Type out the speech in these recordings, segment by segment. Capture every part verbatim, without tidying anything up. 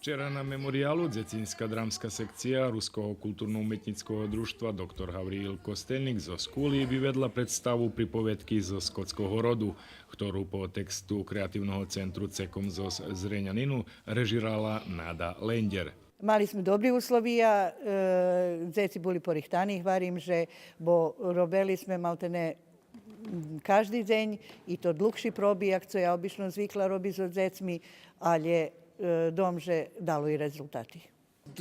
Вчера на Мемориялу дзецинска драмска секция Руского културно-уметнїцкого дружтва „Доктор Гавриїл Костельник” зоз Кули виведла представу „Приповедки зоз скотского роду”, хтору по тексту Креативного центру „Цеком” зоз Зренянину режирала Нада Лендєр. Мали зме добри условия, е, дзеци були порихтани, гварим же, бо робели зме малтене, м, кажди дзень, и то длугши проби, як цо я обично звикла робиц зоз дзецми, алє, е, думам же дало и резултати.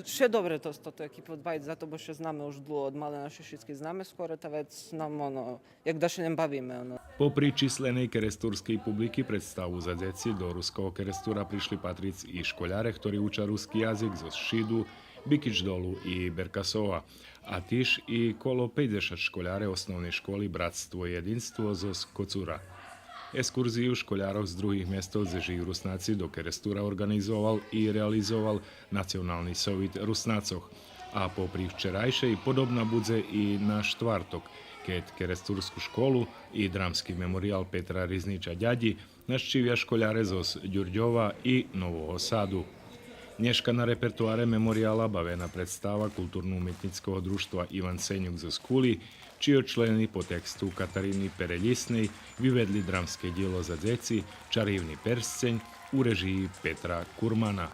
Ше добре то, то, то екипи одбаїц за то, бо ше знаме уж длуго, од малена ше шицки знаме скоро, та вец нам, оно, як да ше нєм бавиме, оно. Попри численей керестурскей публики, представу за дзеци до Руского Керестура пришли патриц и школяре хтори уча руски язик зоз Шиду, Бикич Долу и Беркасова, а тиж и коло пейдзешат школяре Основней школи „Братство и єдинство” зоз Коцура. Екскурзию школярох з других местох дзе жию Руснаци до Керестура орґанизовал и реализовал Национални совит Руснацох. А попри вчерайшей, подобна будзе и на штварток, кед Керестурску школу и Драмски мемориял Петра Ризнича Дядї нащивя школяре зоз Дюрдьова и Нового Саду. Нєшка на репертоаре Меморияла бавена представа Културно-уметнїцкого дружтва „Иван Сенюк” зоз Кули, чийо члени по тексту Катарини Перелїсней виведли драмске дїло за дзеци „Чаривни персцень” у режиї Петра Курмана.